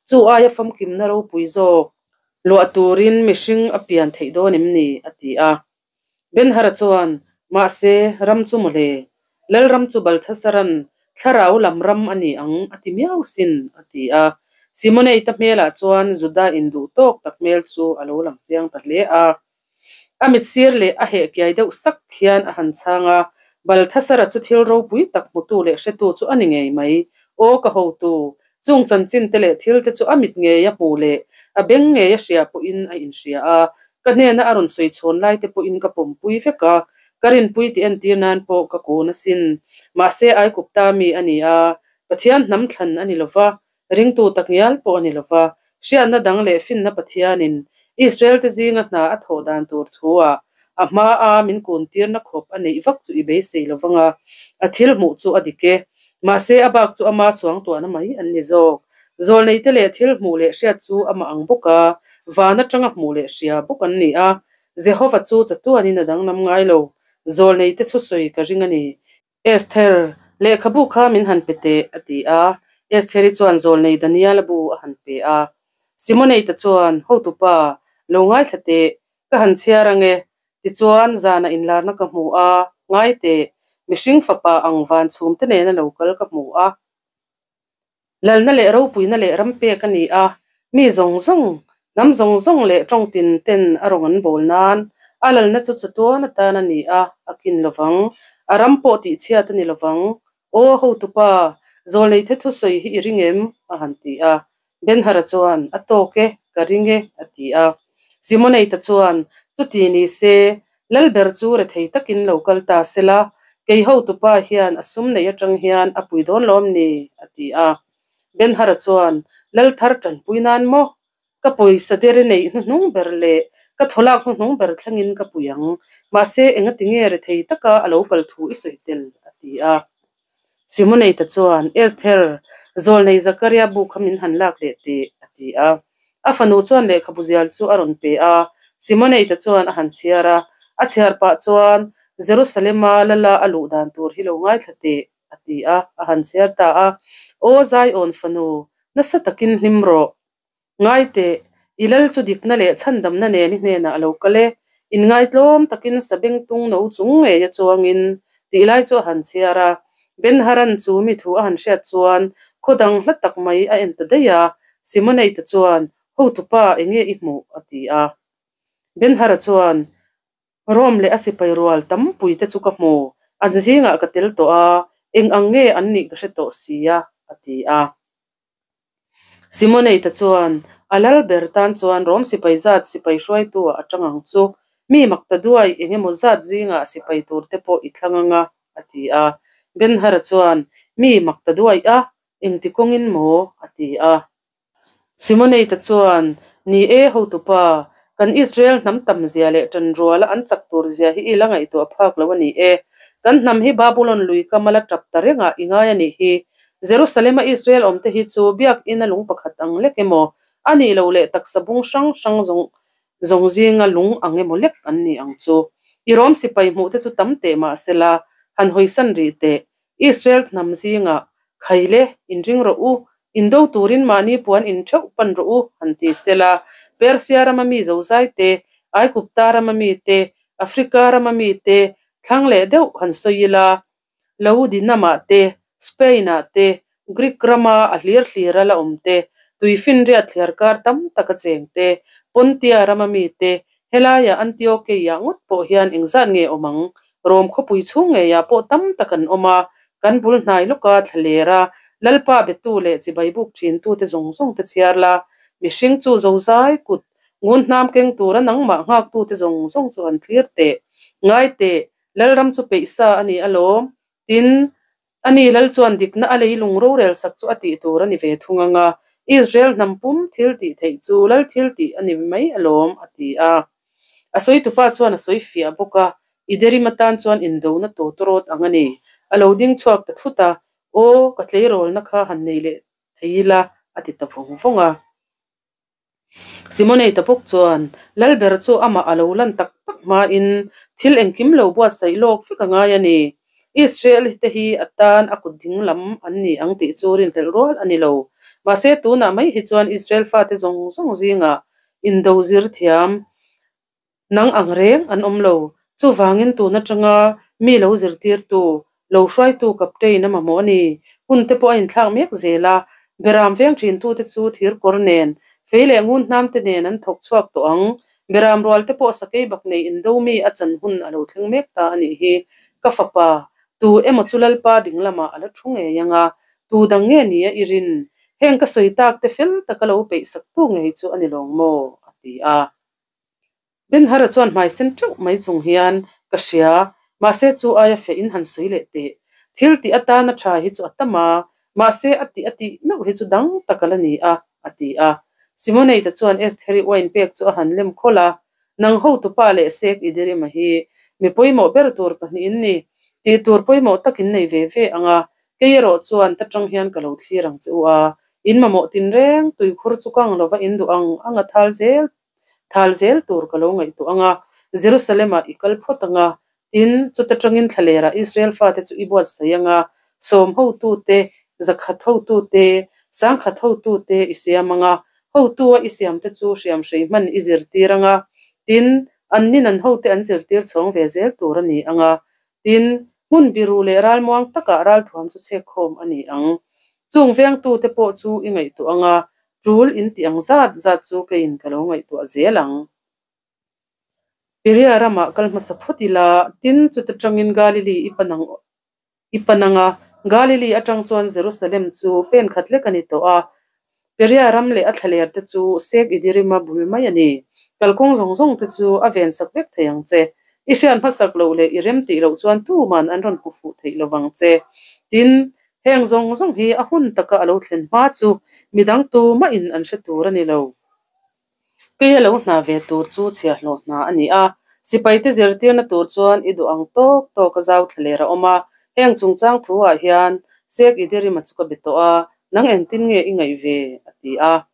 Speaker 1: Chu aia famkimna ropui zawk luah turin mihring a pian theih dawn em ni? a ti a. Ben-Hara chuan, Mahse, ram chu mawle. Lalram chu Balthasaran thlarau lam ram a ni ang a ti miau sin, a ti a. Simoneita hmelah chuan Juda induh tawk tak hmel chu a lo lang chiang ta hle a. A mitsir leh a heh kiai deuh sak hian a han chhang a, Balthasara chu thil ropui tak hmutu leh hretu chu a ni ngei mai. Aw ka hotu, Chung chanchin te leh thil te chu a mit ngei a hmuh leh a beng ngei a hria pawhin a inhria a, ka hnena a rawn sawi chhawn lai te pawhin ka pawmpui vek a, ka rinpui tih entir nan pawh ka kun asin. Mahse Aikupta mi a ni a, Pathian hnam thlan a ni lo va, ringtu takngial pawh a ni lo va, hriatna dang leh finna Pathianin Israel te zinga hna a thawh dan tur thu-ah a hmaa min kuntirna khawp a neih vak chu i beisei lo vang a, a thil hmuh chu a dik e. Mahse, a bak chu ama suangtuahna mai an ni zawk. Zawlneite leh thil hmuh leh hriat chu amah ang bawk a, van atanga hmuh leh hria bawk an ni a. Jehova chu chatuanin a danglam ngai lo. Zawlneite thusawi ka ring a ni. Esther, lehkhabu kha min han pe teh, a ti a. Estheri chuan zawlnei Daniela bu a han pe a. Simoneita chuan, Hotupa, lo ngaithla teh, ka han chhiar ang e, Tichuan, zanah inlarna ka hmu a, ngai teh, mihring fapa ang van chhumte nena lo kal ka hmu a. Lalna leh ropuina leh ram pek a ni a, mi zawng zawng, hnam zawng zawng leh tawng tin ten a rawn an bawl nan, a lalna chu chatuan atan a ni a, a kin lovang, a ram pawh tihchhiat a ni lovang. Aw hotupa, zawlneithe thusawi hi i ring em? a han ti a. Ben-Hara chuan, A tawk e, ka ring e, a ti a. Simoneita chuan, Chuti ni se, Lalber chu rethei takin lo kal ta sela, kei hotupa hian a sum neih atang hian a pui dawn lawm ni? a ti a. Benhara chuan, Lal thar tanpui nan maw? Ka pawisa dere neih hnuhnung ber leh ka thawlak hnuhnung ber thlengin ka pui ang. Mahse, engati nge rethei taka a lo kal thu i sawi tel? a ti a. Simoneita chuan, Esther, zawlnei Zakaria bu kha min han lak leh teh, a ti a. A fanu chuan lehkhabu zial chu a rawn pe a. Simoneita chuan a han chhiar a. A chhiar pah chuan, Jerusalema lala a luh dan tur hi lo ngaithla teh, a ti a, a han chhiar ta a. Aw Zion fanu, nasa takin hlim rawh. Ngai teh, i lal chu dikna leh chhandamna nen i hnenah a lo kal e. Inngaitlawm takin sabengtung no chung ngeia chuangin tih lai chu a han chhiar a. Ben-Haran chu mi thu a han hriat chuan khaw dang hla tak mai a en ta daih a. Simoneita chuan, Hotupa, enge i hmuh? a ti a. Ben-Hara chuan, Rome leh a sipai rual tampui te chu ka hmu, an zingah ka tel tawh a, eng ang nge an nih ka hre tawh si a, a ti a. Simoneita chuan a lal ber tan chuan Rome sipai zat sipai hruaitu-ah a tang ang chu, mi mak ta duai eng emaw zat zingah sipai tur te pawh i thlang ang a, a ti a. Ben-Hara chuan, Mi mak ta duai a, engti kawngin maw? a ti a. Simoneita chuan, Ni e, hotupa, kan Israel hnam tam zia leh ṭanruala an chak tur zia hi i la ngaihtuah phak lo a ni e. Kan hnam hi Babulon lui kam a la ṭap ta rengah i ngai a nih hi. Jerusalem-a Israel awmte hi chu biakina lung pakhat ang lek emaw, a nih loh leh taksa bung hrang hrang zawng zawng zinga lung ang emaw lek an ni ang chu. I rawm sipai hmuhte chu tam teh mah sela, han hawisan rih teh. Israel hnam zingah, Khai le, inring rawh u, indo turin mahni puan in theuh pan rawh u, han ti sela. Persia rama mi zozai te, Aigupta rama mi te, Africa rama mi te, thlang leh deuh han sawi ila, Laudinamah te, Spain-ah te, Greek rama a hlir hlira la awm te, tuifinriat thliarkar tam taka cheng te, Pontia rama mi te, Helaia Antiokeiah ngawt pawh hian engzat nge awm ang? Rom khawpui chhung ngeiah pawh tam tak an awm a, kan bul hnai lawka thlaler a, Lalpa betu leh chibai buk thintute zawng zawng te chhiar la, mihring chu zozai kut ngun hnam keng tura nangmah nghaktute zawng zawng chu han thlir teh. Ngai teh, Lalram chu peih sa a ni alawm. Tin, ani Lal chuan dikna a leilung rorel sak chu a tih tur a ni ve thung ang a, Israel hnam pum thil tih theih chu Lal thil tih a ni mai alawm, a ti a. A sawitupa chuan a sawi fiah bawk a, I derim atan chuan indona tawtawrawt ang a ni. A lo ding chhuak ta thut a, Aw, ka tleirawlna kha han nei leh thei ila, a ti ta vawng vawng a. Simoneita bawk chuan Lalber chu amah a lo lan tak tak hmain thil engkim lo buatsaih lawk vek a ngai a ni. Israel te hi a tan a kut ding lam an ni ang tih chu rinhlelh rual a ni lo. Mahse tunah mai hi chuan Israel fate zawng zawng zingah indo zir thiam Nang ang reng an awm lo. Chuvangin tun atanga mi lo zirtirtu, lo hruaitu captain a mamawh a ni. Hun te pawh a inthlak mek zel a, Beram veng thintute chu thir kawr nen, fei leh ngun hnam te nen an thawk chhuak tawh ang. Beram rual te pawh sakei bak nei indo mi a chan hun a lo thleng mek ta a nih hi. Ka fapa, tu emaw chu Lalpa ding lamah a la thu ngei ang a, tu dang nge nia i rin? Heng ka sawi tak te fel taka lo peih saktu ngei chu a ni lawng maw? a ti a. Benhara chuan hmai sen teuh mai chung hian, Ka hria, mahse chu aia feh in han sawi leh teh. Thil tih atana tha hi chu a tam a, mahse a tih a tih meuh hi chu dang tak a la ni a, a ti a. Simoneita chuan Estheri uain pek chu a han lem khawlh a, Nang hotupa leh Sek Idirima hi mi pawimawh ber tur pahnih in ni. Tih tur pawimawh tak in nei ve ve ang a, kei erawh chuan ta tang hian ka lo thlir ang che u a, in mamawh tinreng tuikhur chu kang lova in duh ang ang a thal zel Thal zel tur ka lo ngaihtuah ang a, Jerusalem-ah i kal phawt ang a, tin, chuta tangin thlalerah Israel fate chu i buatsaih ang a, sawm hotute, zakhat hotute, sangkhat hotute i siam ang a, hotua i siamte chu hriamhrei hman i zirtir ang a, tin, annin an hote an zirtir chhawng ve zel tur a ni ang a, tin, hmun biru leh ralmuang takah ralthuam chu chhekkhawm a ni ang. Chung vengtute pawh chu i ngaihtuah ang a, Tul in tih ang zat zat chu keiin ka lo ngaihtuah zel ang. Perea ramah kal hmasa phawt ila, tin chuta tangin Galili i pan ang i pan ang a, Galili atang chuan Jerusalem chu pen khat lek a ni tawh a. Perea ram leh a thlaler te chu Sek Idirima bul mai a ni. Kalkawng zawng zawng te chu a ven sak vek thei ang che. I hriat hmasak loh leh i rem tih loh chuan tuman an rawn hmu fuh theih lovang che. Tin, heng zawng zawng hi a hun taka a lo thlen hma chu midang tumahin an hre tur a ni lo. Kei a lo hna ve tur chu chhiahhlawh hna a ni a, sipaite zirtirna tur chuan i duh ang tawk tawk a zau thla ler a awm a. Heng chungchang thu ah hian Sek Iderima chu ka be tawh a, nang engtin nge i ngaih ve? a ti a.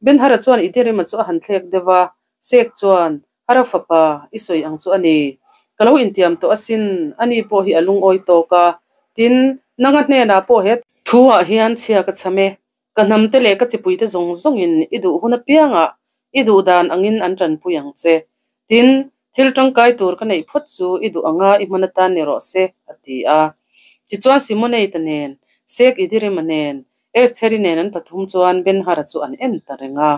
Speaker 1: Benhara chuan Iderima chu a han thlek deuh a, Sek chuan, Hara fapa, i sawi ang chu a ni. Ka lo intiam tawh asin, ani pawh hi a lungawi tawk a. Tin, nanga hnenah pawh he thu ah hian chhia ka cham e. Ka hnamte leh ka chipuite zawng zawngin i duh hun apiangah i duh dan angin an tanpui ang che. Tin, thil tangkai tur ka neih phawt chu i duh anga i hman atan ni rawh se, a ti a. Tichuan Simoneita nen, Sek Idirima nen, Estheri nen an pathum chuan Ben-Hara chu an en ta reng a.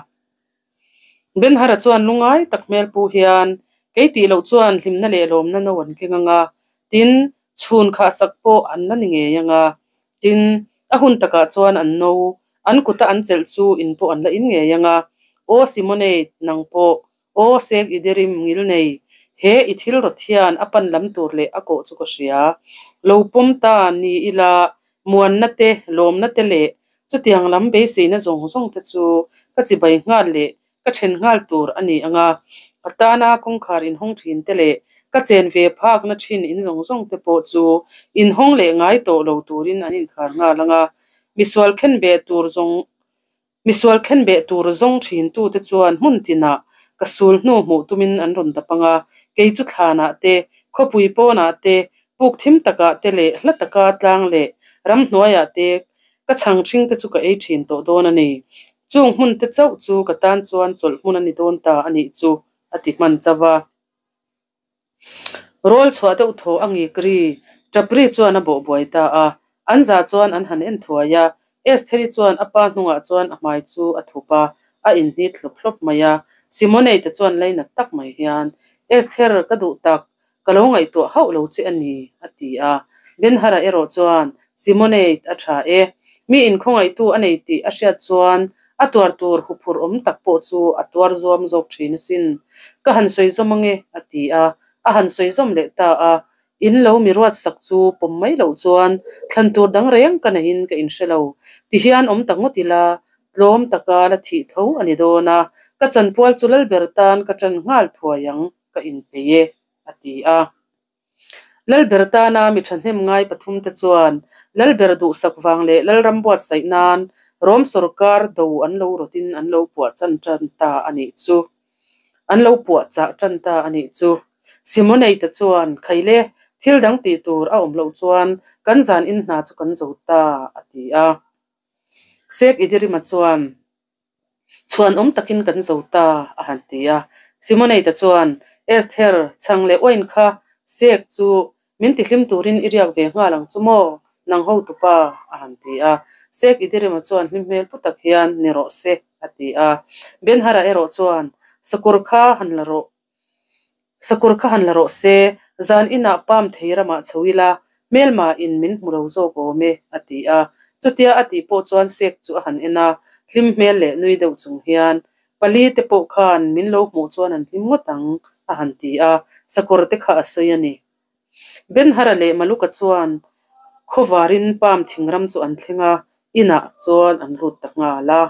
Speaker 1: Ben-Hara chuan lungngai tak hmel pu hian, Kei tih loh chuan hlimna leh lawmna no an keng ang a, tin, chhun khah sak pawh an la ni ngei ang a. Tin, a hun takah chuan an no, an kuta an chelh chu in pawh an la in ngei ang a. Aw Simonate, nang pawh, aw Sek Iderim ngilnei, he i thil rawt hian a pan lam tur leh a kawh chu ka hria. Lo pawm ta ni ila, muanna te, lawmna te leh chutiang lam beiseina zawng zawng te chu ka chibai nghal leh ka then nghal tur a ni ang a, a tana kawngkhar inhawng thin te leh ka chen ve phakna thin in zawng zawng te pawh chu inhawng leh ngai tawh lo turin an inkhar nghal ang a, misual khenbeh tur zawng misual khenbeh tur zawng thin tu te chuan hmun tinah ka sul hnu hmuh tumin an rawn dap ang a, kei chu thlanah te, khawpui pawnah te, puk thim takah te leh hla taka tlang leh ramhnuaiah te Ka chhang ṭhing te chu ka ei ṭhin tawh dawn a ni. Chung hmun te chauh chu ka tan chuan chawlh hmun a ni dawn ta a nih chu, a ti hman chauh a. Rawl chhuah deuh thaw a ngik ri, ṭap ri chuan a bawh buai ta a. An za chuan an han en thuai a. Estheri chuan a pa hnungah chuan a hmai chu a thup a, a inhnit hlawp hlawp mai a. Simonei te chuan lainat tak mai hian, Esther, ka duh tak, Ka lo ngaihtuah hauh lo che a ni, a ti a. Ben-Hara erawh chuan, Simonate, a tha e. Mi inkhawngaihtu a nei tih a hriat chuan a tuar tur huphurh awm tak pawh chu a tuar zuam zawk thin asin. Ka han sawi zawm ange, a ti a. A han sawi zawm leh ta a. In lo mi ruatsak chu pawm mai loh chuan thlan tur dang reng ka neihin ka inhre lo. Tihian awm ta ngawt ila, tlawm taka la thih tho a ni dawn a. Ka chanpual chu Lalber tan ka ṭan nghal thuai ang. ka inpeih e, a ti a. Lalber tana mi thahnem ngai pathumte chuan Lalber duhsak vang leh Lalram buatsaih nan Rom sawrkar do an lo rawtin an lo puah chan tan ta a nih chu. An lo puah chah tan ta a nih chu. Simoneite chuan, Khaile, thil dang tih tur a awm loh chuan kan zan in hna chu kan zo ta, a ti a. Sek Idirima chuan, Chhuan awm takin kan zo ta, a han ti a. Simoneita chuan, Esther, chhang leh uain kha sek chu min tihlim turin i riak ve nghal ang chu maw, nang hotupa, a han ti a. Sek Idirima chuan hlim hmel pu tak hian, Ni rawh se, a ti a. Benhara erawh chuan, Sakawr kha han la rawh. Sakawr kha han la rawh se, zan inah palm thei ramah chho ila, hmelma in min hmu lo zawk awm e, a ti a. Chutia a tih pawh chuan Sek chu a han en a, hlim hmel leh nui deuh chung hian, Pali te pawh khan min lo hmuh chuan an hlim ngawt ang, a han ti a, sakawr te kha a sawi a ni. Benhara leh Maluka chuan khawvarin palm thing ram chu an thleng a, inah chuan an lut ta nghal a.